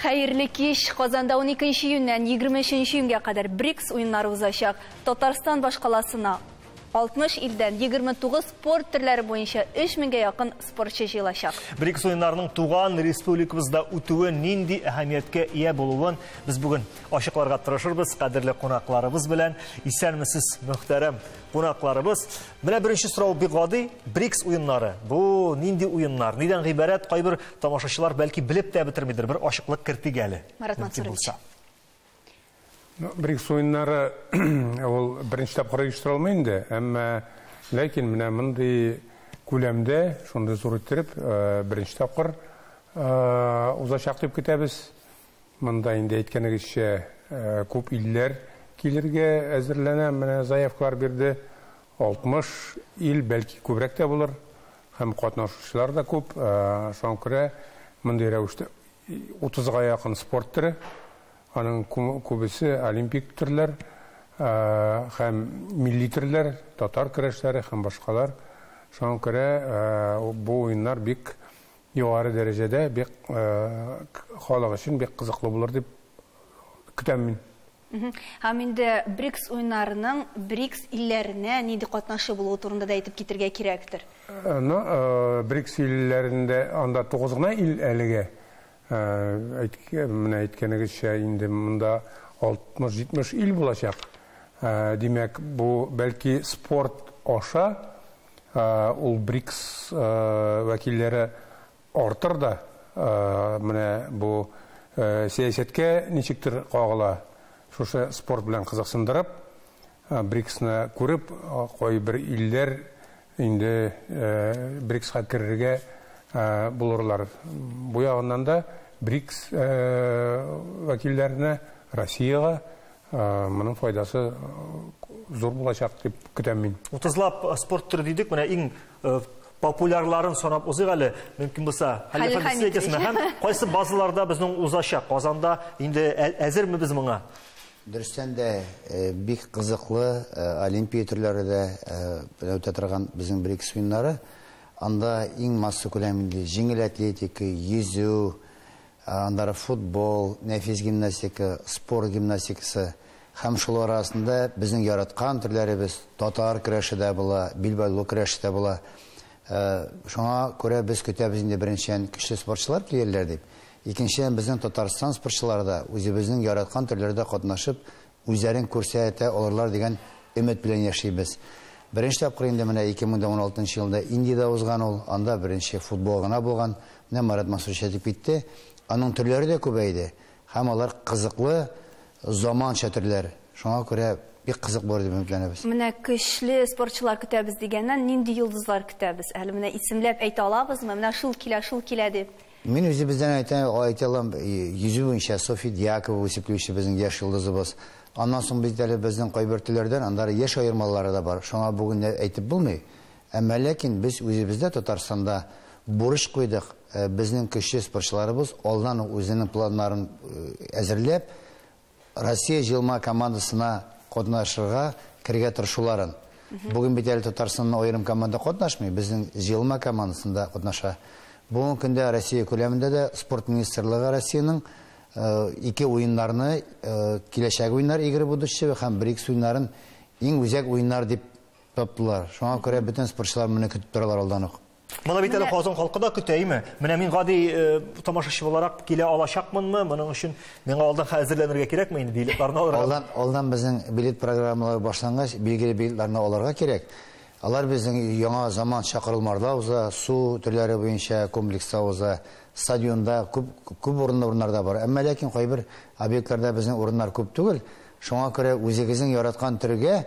Хәерле кич. Казанда 12 июньнән 23 июньгә кадәр БРИКС уеннары узачак. Татарстан башкаласына 60 илдән 29 спорт төрләре буенча 3000гә якын спортчы җыелачак. БРИКС уеннарының туган республикабызда үтүе нинди әһәмияткә ия булуын без бүген ачыкларга тырышырбыз кадерле кунакларыбыз белән. Исәнмесез, мөхтәрәм кунакларыбыз. Менә беренче сорау бик гади. БРИКС уеннары. Бу нинди уеннар? Нидән гыйбарәт? Кайбер тамашачылар бәлки белеп тә бетермидер. Бер ачыклык кертик әле. Марат Мансурович. БРИКС уеннары ул беренче тапкыр оештырылмый инде, әмма ләкин менә мондый күләмдә, шундый зур иттереп, беренче тапкыр узачак дип көтәбез. Монда инде әйткәнегезчә, күп илләр килергә әзерләнә, менә заявкалар бирде. 60 ил, бәлки күбрәк тә булыр, һәм катнашучылар да күп. Шуңа күрә мондый рәвештә 30-га якын спорт төре, аның күбесе олимпик төрләр һәм милли төрләр, татар көрәшләре һәм башкалар. Шуңа күрә бу уеннар бик югары дәрәҗәдә, бик халык өчен бик кызыклы булыр дип көтәм мин. Һәм инде БРИКС уеннарының БРИКС илләренә нинди катнашы булуы турында да әйтеп китергә кирәктер. БРИКС илләрендә анда 9 гына ил әлегә. Менә әйткәнегезчә, инде монда 60-70 ил булачак. Димәк, бу бәлки спорт аша ул БРИКС вәкилләре артыр да, менә бу сәясәткә ничектер кагыла. Шушы спорт белән кызыксындырып, БРИКСны күреп, кайбер илләр инде БРИКСка керергә булырлар. Бу ягыннан да БРИКС вәкилләренә, Россиягә моның файдасы зур булачак дип көтәм мин. 30лап спорт төре дидек, менә иң популярларын санап узыйк әле, мөмкин булса. Хәлил Хәмитович. Һәм кайсы базаларда безнең узачак? Казанда инде әзерме без моңа? Дөрестән дә бик кызыклы олимпия төрләре дә үтә торган безнең БРИКС уеннары. Анда иң масса күләмендә җиңел атлетика, йөзү, андары футбол, нәфис гимнастика, спорт гимнастикасы һәм шул арасында безнең яраткан төрләребез татар көрәше дә була, билбаулы көрәше дә була. Шуңа күрә без көтәбез инде беренчедән көчле спортчылар килерләр дип. Икенчедән безнең Татарстан спортчылары да үзебезнең яраткан төрләрдә катнашып, үзләрен күрсәтә алырлар дигән өмет белән яшибез. Беренче тапкыр инде менә 2016 елда Индиядә узган ул, анда беренче футбол гына булган. Менә Марат Мансурович әйтеп китте. Аның төрләре дә күбәйде. Һәм алар кызыклы заманча төрләр. Шуңа күрә бик кызык булыр дип өметләнәбез. Менә көчле спортчылар көтәбез дигәннән нинди йолдызлар көтәбез? Әле менә исемләп әйтә алабызмы? Менә шул килә, шул килә дип. Мин үзебездән әйтә алам, йөзү буенча Софья Дьякова үсеп килүче безнең яшь йолдызыбыз. Аннан соң бит әле безнең кайбер төрләрдән аннары яшь аермалары да бар. Шуңа бүген дә әйтеп булмый. Әмма ләкин без үзебездә Татарстанда бурыч куйдык. Безнең көчле спортчыларыбыз алдан ук үзенең планнарын әзерләп, Россия җыелма командасына катнашырга керергә тырышуларын. Бүген бит әле Татарстанның аерым команда катнашмый, безнең җыелма командасында катнаша. Бүгенге көндә Россия күләмендә дә спорт министрлыгы Россиянең ике уеннарны, киләчәк уеннар Игры будущего һәм БРИКС уеннарын иң үзәк уеннар дип таптылар. Шуңа күрә бөтен спортчылар моны көтеп торалар алдан ук. Моны бит әле Казан халкы да көтә, әйме? Менә мин гади тамашачы буларак килә алачакмынмы? Моның өчен миңа алдан әзерләнергә кирәкме инде билетларны алырга? Алдан безнең билет программалары башлангач, билгеле билетларны алырга кирәк. Алар безнең яңа заман чакырылмарда уза, су төрләре буенча комплекста уза, стадионда күп урынлы урыннарда бар. Әмма ләкин кайбер объектларда безнең урыннар күп түгел. Шуңа күрә үзегезнең яраткан төргә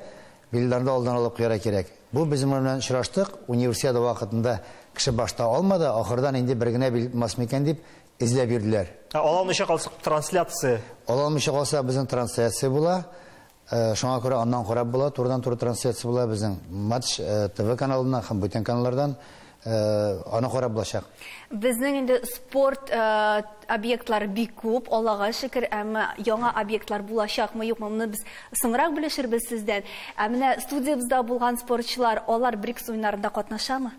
билетларны алдан алып куярга кирәк. Бу безнең белән очраштык, универсиада вакытында кеше башта алмады, ахырдан инде бер генә билет булмас микән дип эзләп йөрделәр. Ала алмыйча калсак трансляция. Ала алмыйча калса безнең трансляция була. Шуңа күрә аннан карап була, турыдан-туры трансляция була безнең Матч ТВ каналыннан һәм бүтән каналлардан аны карап булачак. Безнең инде спорт объектлары бик күп, Аллага шөкер, әмма яңа объектлар булачакмы, юкмы, моны без соңрак белешербез сездән. Ә менә студиябездә булган спортчылар, алар БРИКС уеннарында катнашамы?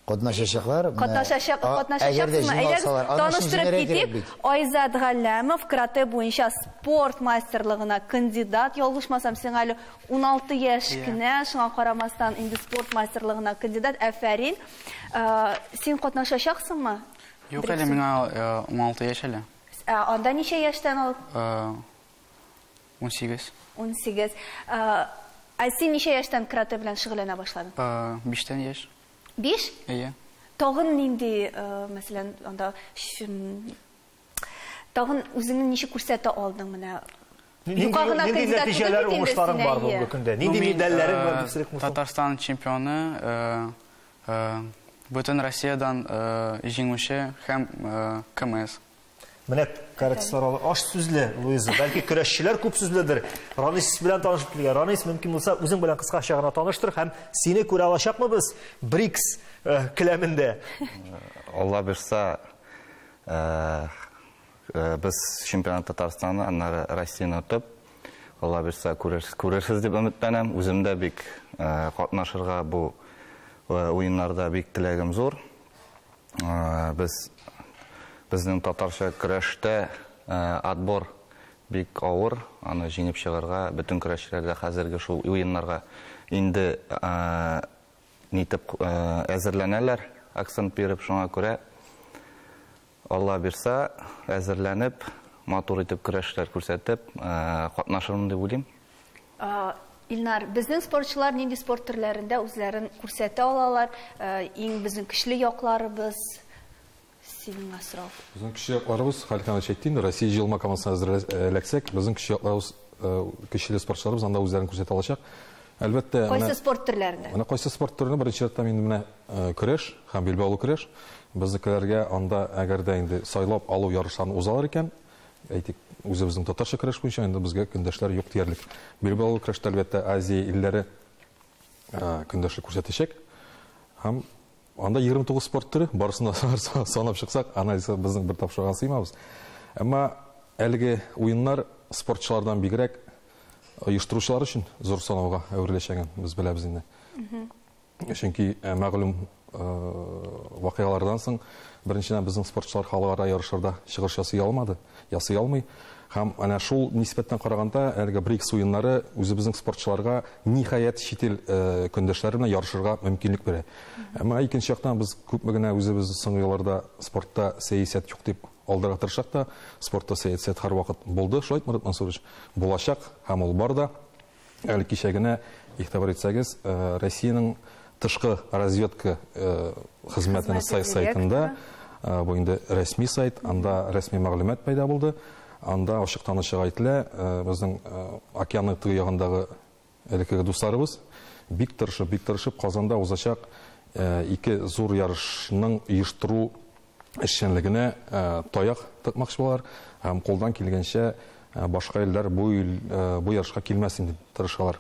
Катнашачаклар. Катнашачак, катнашачаксызмы? Әйдәгез, таныштырып китик. Айзат Галләмов каратэ буенча спорт мастерлыгына кандидат. Ялгышмасам, сиңа әле 16 яшь кенә, шуңа карамастан инде спорт мастерлыгына кандидат. Афәрин. Син катнашачаксыңмы? Юк, әле миңа 16 яшь әле. Анда ничә яшьтән алып? 18. 18. Ә син ничә яшьтән каратэ белән шөгыльләнә башладың? 5-тән яшь. 5? Әйе. Тагын нинди, мәсәлән, анда тагын үзеңне ничек күрсәтә алдың менә? Юка гына Нинди кандидат нәтиҗәләр, түгел бит инде уңышларың син, бар әйе. бүгенге көндә? Нинди Мин, медальләрең бар дип сорыйк, Муса? Татарстан чемпионы, бөтен Россиядән җиңүче һәм КМС. Менә каратистлар алар аш сүзле, Луиза. Бәлки көрәшчеләр күп сүзледер. Ранис белән танышып килгән. Ранис, мөмкин булса, үзең белән кыскача гына таныштыр һәм сине күрә алачакмы без БРИКС келәмендә? Алла бирса, без чемпионат Татарстаны, аннары Россияне отып, Алла бирса күрерсез дип өметләнәм. Үзем дә бик катнашырга бу уеннарда бик теләгем зур. Безнең татарча көрәштә отбор бик авыр, аны җиңеп чыгарга бөтен көрәшчеләр дә хәзерге шул уеннарга инде нитеп әзерләнәләр, акцент биреп, шуңа күрә Алла бирса, әзерләнеп, матур итеп көрәшләр күрсәтеп, катнашырмын дип уйлыйм. Илнар, безнең спортчылар нинди спорт төрләрендә үзләрен күрсәтә алалар? Иң безнең көчле якларыбыз? Синең сорау. Безнең көчле якларыбыз, Халит Иванович әйтте инде, Россия җыелма командасына әзерләсәк, безнең көчле якларыбыз, көчле спортчыларыбыз анда үзләрен күрсәтә алачак. Әлбәттә, Кайсы спорт төрләрендә? Менә кайсы спорт төренә беренче рәттән инде менә көрәш һәм билбаулы көрәш. Безнекеләргә анда әгәр дә инде сайлап алу ярышларын узалар икән, әйтик, үзебезнең татарча көрәш буенча инде безгә көндәшләр юк диярлек. Билбаулы көрәштә әлбәттә Азия илләре көндәшлек күрсәтәчәк. Һәм анда 29 спорт төре, барысын да санап чыксак, анализ безнең бер тапшырган сыймабыз. Әмма әлеге уеннар спортчылардан бигрәк оештыручылар өчен зур сынауга әвереләчәген без беләбез инде. Чөнки мәгълүм вакыйгалардан соң беренчедән безнең спортчылар халыкара ярышларда чыгыш ясый алмады, ясый алмый. Һәм әнә шул нисбәттән караганда әлеге БРИКС уеннары үзебезнең спортчыларга ниһаять чит ил көндәшләре белән ярышырга мөмкинлек бирә. Әмма икенче яктан без күпме генә үзебез соңгы елларда спортта сәясәт юк дип алдырга тырышсак та, спортта сәясәт һәрвакыт булды, шулай бит, Марат Мансурович, булачак һәм ул бар да. Әле кичә генә игътибар итсәгез, Россиянең тышкы разведка хезмәтенең Хезмәте сайтында, директоры. бу инде рәсми сайт, анда рәсми мәгълүмат пәйда булды. Анда ачыктан ачык әйтелә, безнең океанның теге ягындагы элеккеге дусларыбыз бик тырышып, бик тырышып Казанда узачак ике зур ярышның оештыру эшчәнлегенә таяк тыкмакчы булалар һәм кулдан килгәнчә башка илләр бу ярышка килмәсен дип тырышалар.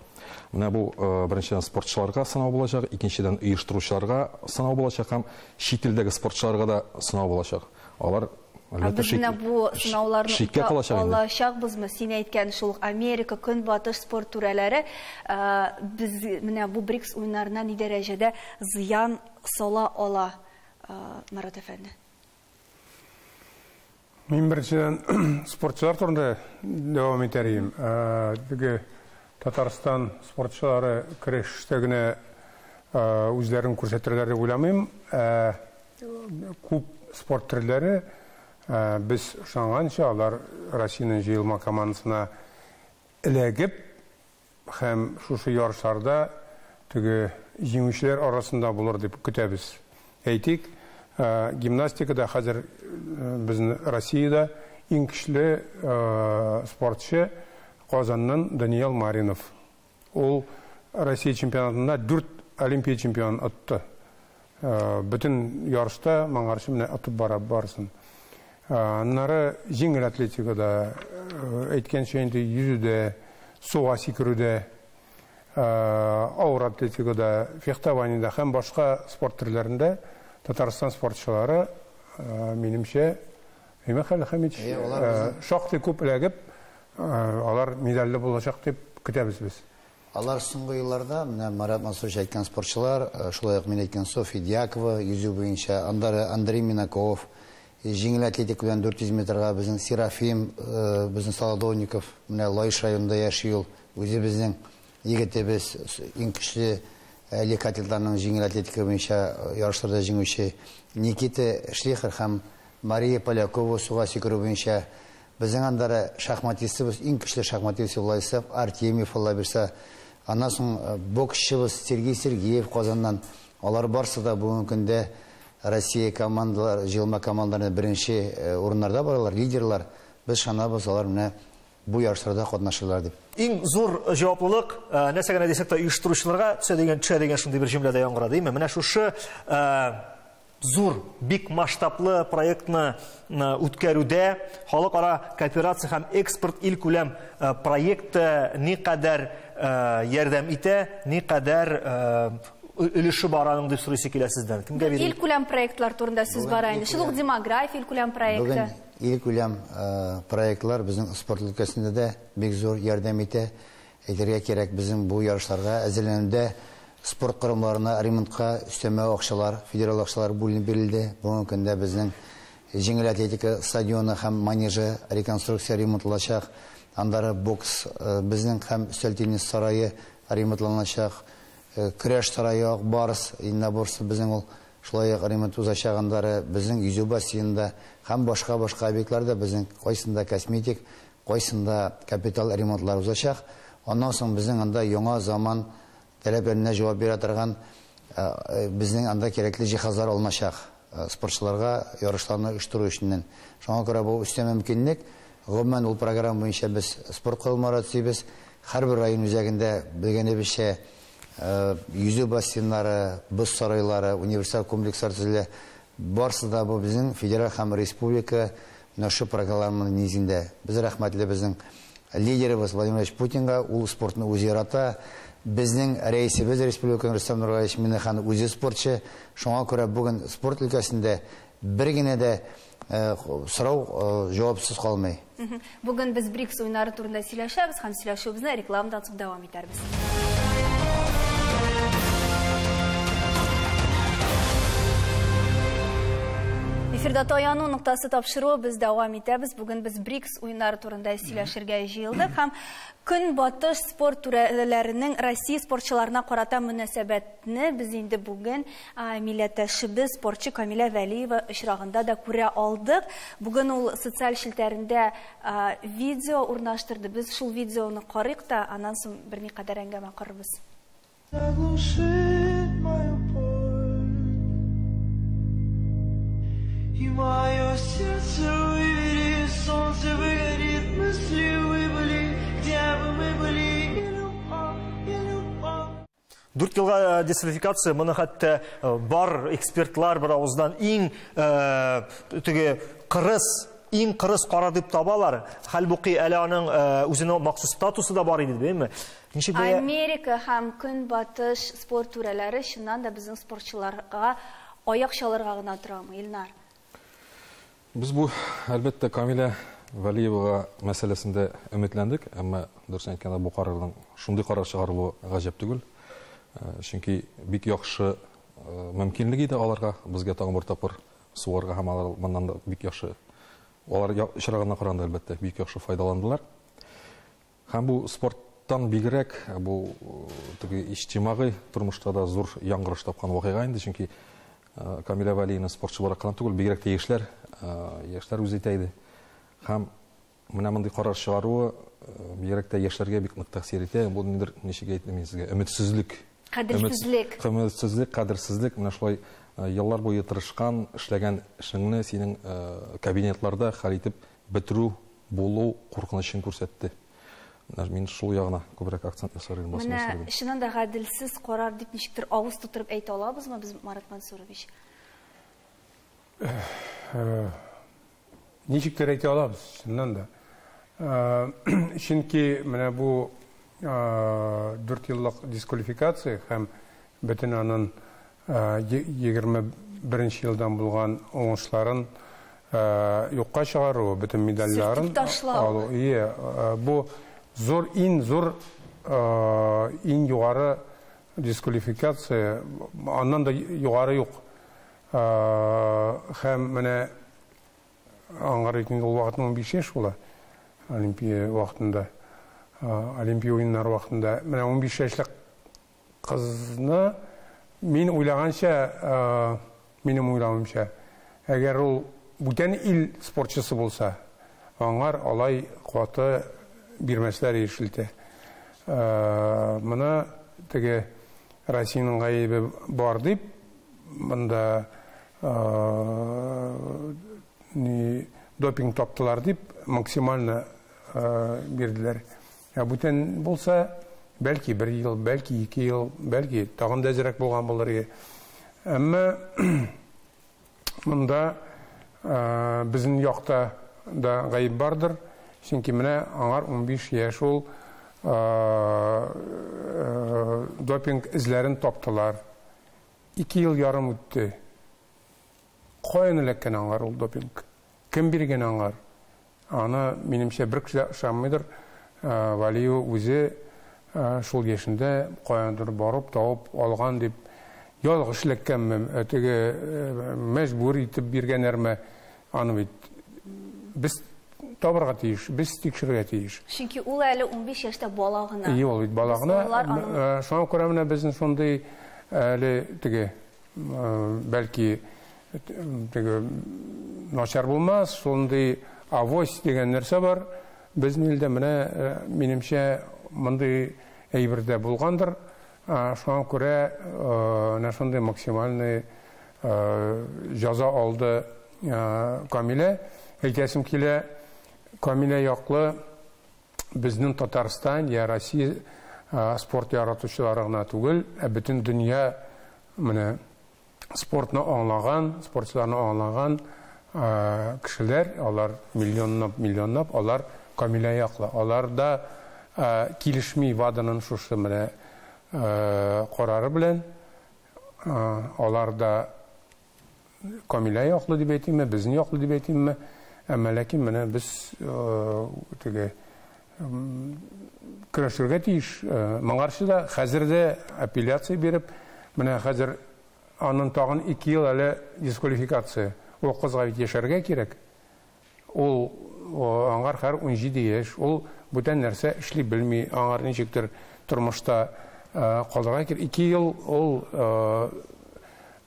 Менә бу беренчедән спортчыларга сынау булачак, икенчедән оештыручыларга сынау булачак һәм чит илдәге спортчыларга да сынау булачак. Алар Ә әлбәттә, без менә бу сынауларны шиккә үтә калачак инде. алачакбызмы? Син әйткән шул ук Америка, Көнбатыш спорт түрәләре без менә бу БРИКС уеннарына ни дәрәҗәдә зыян сала ала, Марат әфәнде? Мин беренчедән спортчылар турында дәвам итәр идем. Теге Татарстан спортчылары көрәштә генә үзләрен күрсәтерләр дип уйламыйм. Күп спорт төрләре без ышанганча, алар Россиянең җыелма командасына эләгеп һәм шушы ярышларда теге җиңүчеләр арасында булыр дип көтәбез. Әйтик, гимнастикада хәзер безнең Россиядә иң көчле спортчы Казаннан Даниил Маринов. Ул Россия чемпионатында 4 Олимпия чемпионын отты. Бөтен ярышта моңарчы менә отып бара барсын. Аннары җиңел атлетикада, әйткәнчә инде йөзүдә, суга сикерүдә, авыр атлетикада, фехтованиедә һәм башка спорт төрләрендә Татарстан спортчылары, минемчә, Әйме Хәлил Хәмитович, Әйе, алар безнең шактый күп эләгеп, алар медальле булачак дип көтәбез без. Алар соңгы елларда, менә Марат Мансурович әйткән спортчылар, шулай ук мин әйткән Софья Дьякова йөзү буенча, аннары Андрей Минаков, җиңел атлетика белән 400 метрга безнең Серафим, безнең Солодовников, менә Лаеш районында яши ул, үзе безнең егетебез, иң көчле легкоатлетларның җиңел атлетика буенча ярышларда җиңүче Никита Шлихер һәм Мария Полякова суга сикерү буенча. Безнең аннары шахматистыбыз, иң көчле шахматист Владислав Артемьев, Алла бирсә. Аннан соң боксчыбыз Сергей Сергеев Казаннан. Алар барсы да бүгенге көндә Россия командалар, җыелма командаларында беренче урыннарда баралар, лидерлар. Без ышанабыз, алар менә бу ярышларда катнашырлар дип. Иң зур җаваплылык, нәрсә генә дисәк тә, оештыручыларга төшә дигән шундый бер җөмлә дә яңгырады, әйме? Менә шушы зур, бик масштаблы проектны үткәрүдә халыкара кооперация һәм экспорт илкүләм проекты никадәр ярдәм итә, никадәр өлеше бар аның дип сорыйсы килә сездән. Кемгә бирелә? Илкүләм проектлар турында сүз бара инде. Шул ук демография илкүләм проекты. Бүген илкүләм проектлар безнең спорт өлкәсендә дә бик зур ярдәм итә. Әйтергә кирәк, безнең бу ярышларга әзерләнүдә спорт корылмаларына ремонтка өстәмә акчалар, федераль акчалар бүленеп бирелде. Бүгенге көндә безнең җиңел атлетика стадионы һәм манежы реконструкция ремонтланачак. Аннары бокс безнең һәм өстәл теннис сарае ремонтланачак. Көрәш сарае Ак Барс единоборство безнең ул шулай ук ремонт узачак. Аннары безнең йөзү бассейнында һәм башка-башка объектларда безнең кайсында косметик, кайсында капитал ремонтлар узачак. Аннан соң безнең анда яңа заман таләпләренә җавап бирә торган безнең анда кирәкле җиһазлар алыначак спортчыларга ярышларны оештыру өчен. Шуңа күрә бу өстәмә мөмкинлек. Гомумән, ул программа буенча без спорт корылмалары төзибез. Һәрбер район үзәгендә белгәнебезчә йөзү бассейннары, боз сарайлары, универсаль комплекслар төзелә. Барсы да бу безнең федераль һәм республика менә шу программаның нигезендә. Без рәхмәтле безнең лидерыбыз Владимир Владимирович Путинга, ул спортны үзе ярата. Безнең рәисебез республиканың Рөстәм Нургалиевич Миңнеханов үзе спортчы. Шуңа күрә бүген спорт өлкәсендә бер генә дә сорау җавапсыз калмый. Бүген без БРИКС уеннары турында сөйләшәбез һәм сөйләшүебезне рекламадан соң дәвам итәрбез. Эфирда таяну ноктасы тапшыруы без дәвам итәбез. Бүген без БРИКС уеннары турында сөйләшергә җыелдык һәм Көнбатыш спорт түрәләренең Россия спортчыларына карата мөнәсәбәтне без инде бүген милләттәшебез спортчы Камилә Вәлиева очрагында да күрә алдык. Бүген ул социаль челтәрендә видео урнаштырды. Без шул видеоны карыйк та, аннан соң берникадәр әңгәмә корырбыз. И мое сердце выверит, солнце выгорит, мысли выбыли, где бы мы были, и любовь, и любовь. 4 елга дисквалификация, моны хәтта бар экспертлар бер авыздан иң теге кырыс, иң кырыс кара дип табалар. Хәлбуки әле аның үзенең махсус статусы да бар иде, димме? Ничек бәя? Америка һәм Көнбатыш спорт түрәләре чыннан да безнең спортчыларга аяк чалырга гына торамы, Илнар? Без бу, әлбәттә, Камилә Вәлиевага мәсьәләсендә өметләндек, әмма дөресен әйткәндә бу карарның шундый карар чыгарылуы гаҗәп түгел. Чөнки бик яхшы мөмкинлек иде аларга, безгә тагын бер тапкыр сугарга һәм алар моннан да бик яхшы, алар очрагына караганда, әлбәттә, бик яхшы файдаландылар. Һәм бу спорттан бигрәк, бу теге иҗтимагый тормышта да зур яңгыраш тапкан вакыйга инде, чөнки Камилә Вәлиевна спортчы буларак кына түгел, бигрәк тә яшьләр үзе итә иде. Һәм менә мондый карар чыгаруы бигрәк тә яшьләргә бик нык тәэсир итә. Бу ниндидер, ничек әйтим мин сезгә, өметсезлек. Кадерсезлек. Өметсезлек, кадерсезлек. Менә шулай еллар буе тырышкан, эшләгән эшеңне синең кабинетларда хәл итеп бетерү булу куркынычын күрсәтте. Менә мин шул ягына күбрәк акцент ясар идем, басым Менә ясар идем. чыннан да гаделсез карар дип ничектер авыз тутырып әйтә алабызмы без, Марат Мансурович? Ничектер әйтә алабыз, чыннан да. Чөнки менә бу 4 еллык дисквалификация һәм бөтен аның 21 елдан булган уңышларын юкка чыгару, бөтен медальләрен Сөртеп ташлау. алу. Ие, бу зур, иң зур иң югары дисквалификация, аннан да югары юк. Һәм менә аңар инде ул вакытның 15 яшь була, Олимпия вакытында, Олимпия уеннары вакытында. Менә 15 яшьлек кызны мин уйлаганча, минем уйлавымча, әгәр ул бүтән ил спортчысы булса, аңар алай каты бирмәсләр ишелте. Моны теге Россиянең гаебе бар дип, монда допинг таптылар дип максимально бирделәр. Ә бүтән булса, бәлки 1 ел, бәлки 2 ел, бәлки тагын да әзрәк булган булыр иде. Әмма монда безнең якта да гаеп бардыр, чөнки менә аңар 15 яшь ул допинг эзләрен таптылар. 2 ел ярым үтте. Каян эләккән аңар ул допинг? Кем биргән аңар? Аны минемчә бер кеше дә ышанмыйдыр. Валиева үзе шул яшендә каяндыр барып табып алган дип ялгыш эләккәнме, теге мәҗбүр итеп биргәннәрме? Аны бит без табырга тиеш, без тикшерергә тиеш. Чөнки ул әле 15 яшьтә бала гына. Ие, ул бит бала гына. Шуңа күрә менә безнең шундый әле теге бәлки теге начар булмас, шундый авось дигән нәрсә бар. Безнең илдә менә минемчә мондый әйбер дә булгандыр. Шуңа күрә менә шундый максимальный җәза алды Камилә. Әйтәсем килә, Камилә яклы безнең Татарстан я Россия спорт яратучылары гына түгел, ә бөтен дөнья менә спортны аңлаган, спортчыларны аңлаган кешеләр, алар миллионлап, миллионлап, алар Камилә яклы. Алар да килешми ВАДАның шушы менә карары белән, алар да Камилә яклы дип әйтимме, безнең яклы дип әйтимме, әмма ләкин менә без теге көрәшергә тиеш. Моңарчы да хәзер дә апелляция биреп, менә хәзер анын тагын 2 ел әле дисквалификация. Ул кызга бит яшәргә кирәк. Ул аңар хәр 17 яшь, ул бүтән нәрсә эшли белми, аңар ничектер тормышта калырга кирәк. 2 ел ул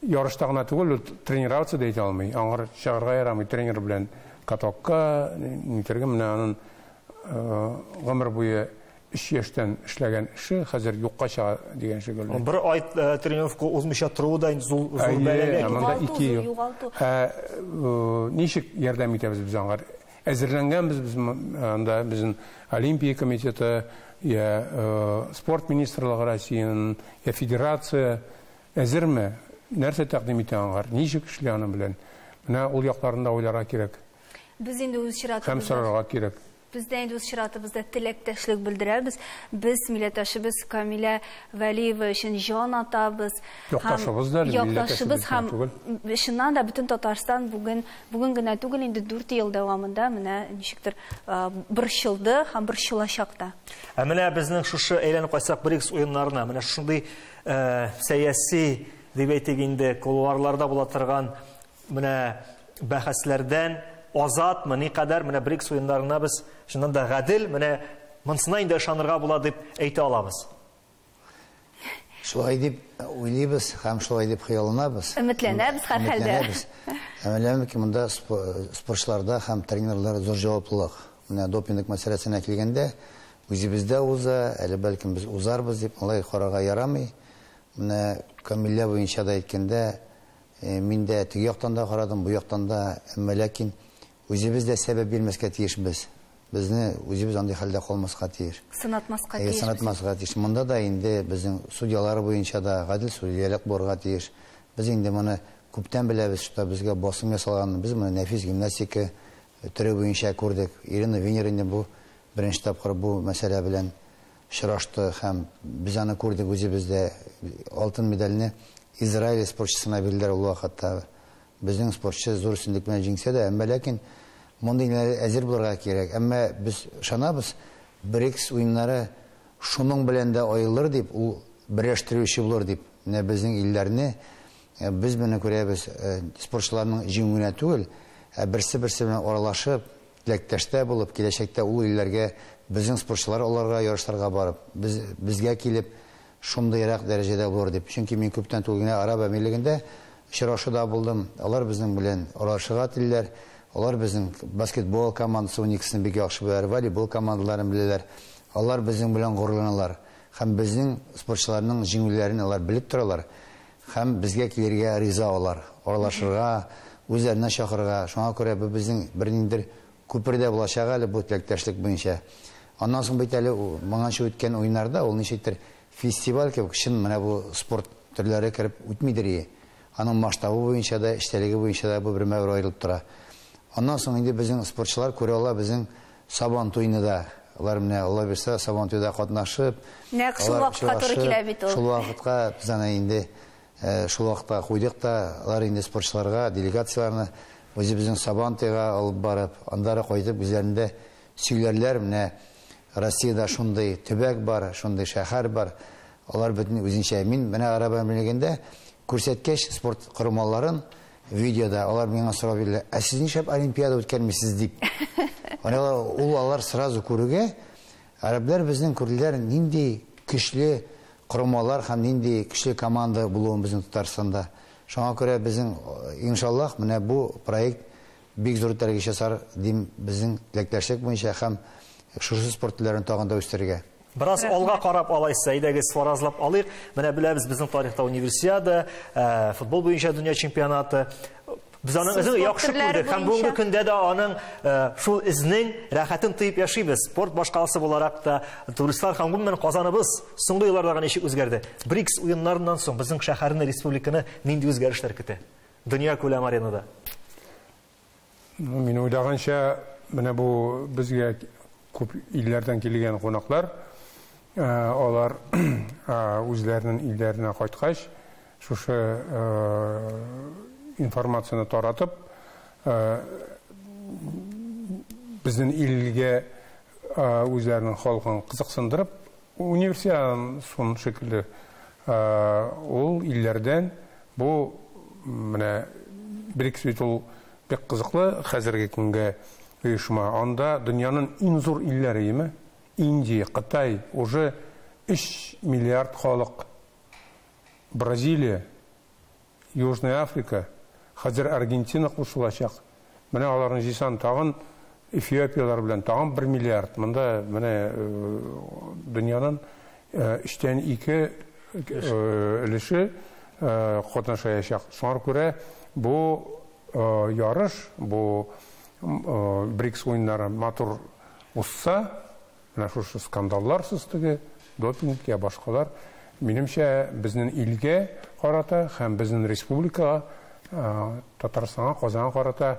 ярышта гына түгел, ул тренироваться да итә алмый. Аңар чыгарга ярамый тренер белән катокка, нитәргә. Менә анын гомер буе 3 яшьтән эшләгән эше хәзер юкка чыга дигән шикелле. Бер ай тренировка узмыйча торуы да инде зур бәләгә. Монда 2 ел. Ничек ярдәм итәбез без аңар? Әзерләнгәнбез без анда, безнең Олимпия комитеты, я спорт министрлыгы Россиянең, я федерация әзерме? Нәрсә тәкъдим итә аңар? Ничек эшли аның белән? Менә ул якларын да уйларга кирәк. Без инде үз чиратыбызда Һәм сорарга кирәк. Без дә инде үз чиратыбызда теләктәшлек белдерәбез. Без милләттәшебез Камилә Вәлиева өчен җан атабыз. Якташыбыз да, якташыбыз һәм түгел. Чыннан да бөтен Татарстан бүген генә түгел, инде 4 ел дәвамында менә ничектер борчылды һәм борчылачак та. Ә менә безнең шушы әйләнеп кайтсак БРИКС уеннарына, менә шундый сәяси дип әйтик инде, кулуарларда була торган менә бәхәсләрдән азатмы, никадәр менә БРИКС уеннарына без чыннан да гадел, менә монсына инде ышанырга була дип әйтә алабыз. Шулай дип уйлыйбыз һәм шулай дип хыялланабыз. Өметләнәбез һәр хәлдә. Өметләнәбез. Өметләнәбез ки, монда спортчыларда һәм тренерларда зур җаваплылык. Менә допинг мәсьәләсенә килгәндә, үзебездә уза, әле бәлкем без узарбыз дип алай карарга ярамый. Менә Камилә буенча да әйткәндә, мин дә теге яктан да карадым, бу яктан да, әмма ләкин үзебез дә сәбәп бирмәскә тиешбез. Безне үзебез андый хәлдә калмаска тиеш. Сынатмаска Әйе, тиеш. Сынатмаска тиеш. Монда да инде безнең судьялар буенча да гадел судьялык булырга тиеш. Без инде моны күптән беләбез, что безгә басым ясалганын. Без моны нәфис гимнастика төре буенча күрдек. Ирина Винер инде бу беренче тапкыр бу мәсьәлә белән очрашты һәм без аны күрдек үзебездә. Алтын медальне Израиль спортчысына бирделәр ул вакытта. Безнең спортчы зур өстенлек белән җиңсә дә, әмма ләкин мондый ниләр әзер булырга кирәк. Әмма без ышанабыз, БРИКС уеннары шуның белән дә аерылыр дип, ул берләштерүче булыр дип. Менә безнең илләрне без менә күрәбез, спортчыларның җиңүенә түгел, ә берсе-берсе белән аралашып, теләктәштә булып, киләчәктә ул илләргә безнең спортчылар аларга ярышларга барып, безгә килеп, шундыйрак дәрәҗәдә булыр дип. Чөнки мин күптән түгел генә Араб Әмирлегендә очрашуда булдым. Алар безнең белән аралашырга телиләр. Алар безнең баскетбол командасы униксен бик яхшы беләләр, волейбол командаларын беләләр. Алар безнең белән горурланалар. Һәм безнең спортчыларның җиңүләрен алар белеп торалар. Һәм безгә килергә риза алар. Аралашырга, үзләренә чакырырга. Шуңа күрә бу безнең берниндер күпердә булачак әле бу теләктәшлек буенча. Аннан соң бит әле моңанчы үткән уеннарда ул ничектер фестиваль кебек чын менә бу спорт төрләре кереп үтмидер. Аның масштабы буенча да, эчтәлеге буенча да бу бермә-бер аерылып тора. Аннан соң инде безнең спортчылар күрә ала безнең Сабан туйны да. Алар менә Алла бирсә Сабан туйда катнашып, нәкъ шул вакытка туры килә бит ул. Шул вакытка без аны инде шул вакытка куйдык та, алар инде спортчыларга, делегацияләрне үзебезнең Сабан туйга алып барып, андары кайтып үзләрендә сөйләрләр. Менә Россиядә шундый төбәк бар, шундый шәһәр бар. Алар бөтен үзенчә. Мин менә Араб Әмирлегендә күрсәткәч спорт корылмаларын видеода алар миңа сорап бирделәр: "Ә сез нишләп олимпиада үткәрмисез?" дип. Ул алар сразу күрүгә, арабlar безнең күрделәр нинди көчле корылмалар һәм нинди көчле команда булуын безнең Татарстанда. Шуңа күрә безнең иншаллаһ менә бу проект бик зур этәргеч ясар дим безнең теләктәшлек буенча һәм шушы спорт төрләрен тагын да үстерергә. Бераз алга карап алайса, әйдәгез фаразлап алыйк. Менә беләбез, безнең тарихта универсиада, футбол буенча дөнья чемпионаты. Без аның үзен яхшы күрдек һәм бүгенге көндә дә аның шул эзнең рәхәтен тоеп яшибез. Спорт башкаласы буларак та туристлар һәм гомумән Казаныбыз соңгы елларда ничек үзгәрде. БРИКС уеннарыннан соң безнең шәһәрне, республиканы нинди үзгәрешләр көтә? Дөнья күләм аренада. Мин уйлаганча, менә бу безгә күп илләрдән килгән кунаклар, алар үзләренең илләренә кайткач, шушы информацияне таратып, безнең илгә үзләренең халкын кызыксындырып, универсиаданың сон шикелле ул илләрдән бу менә БРИКС бит ул бик кызыклы хәзерге көнгә оешма. Анда дөньяның иң зур илләре име? Индия, Кытай, уже 3 миллиард халык. Бразилия, Южная Африка, хәзер Аргентина кушылачак. Менә аларның җыйсан тагын Эфиопиялар белән тагын 1 миллиард. Монда менә дөньяның 3-тән 2 өлеше катнашачак. Шуңа күрә бу ярыш, бу БРИКС уеннары матур узса, менә шушы скандалларсыз теге, допинг я башкалар, минемчә, безнең илгә карата һәм безнең республикага, Татарстанга, Казанга карата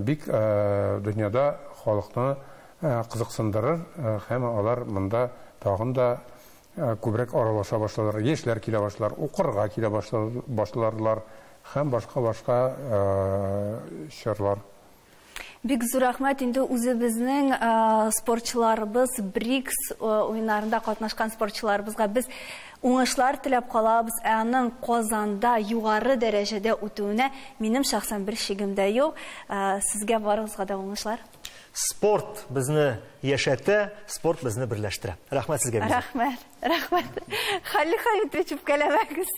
бик дөньяда халыкны кызыксындырыр һәм алар монда тагын да күбрәк аралаша башларлар, яшьләр килә башлар, укырга килә башларлар һәм башка-башка чорлар. Бик зур рәхмәт инде үзебезнең спортчыларыбыз, БРИКС уеннарында катнашкан спортчыларыбызга без уңышлар теләп калабыз. Ә аның Казанда югары дәрәҗәдә үтүенә минем шәхсән бер шигем дә юк. Сезгә барыгызга да уңышлар. Спорт безне яшәтә, спорт безне берләштерә. Рәхмәт сезгә. Рәхмәт, рәхмәт. Хәлил Хәмитович, үпкәләмәгез.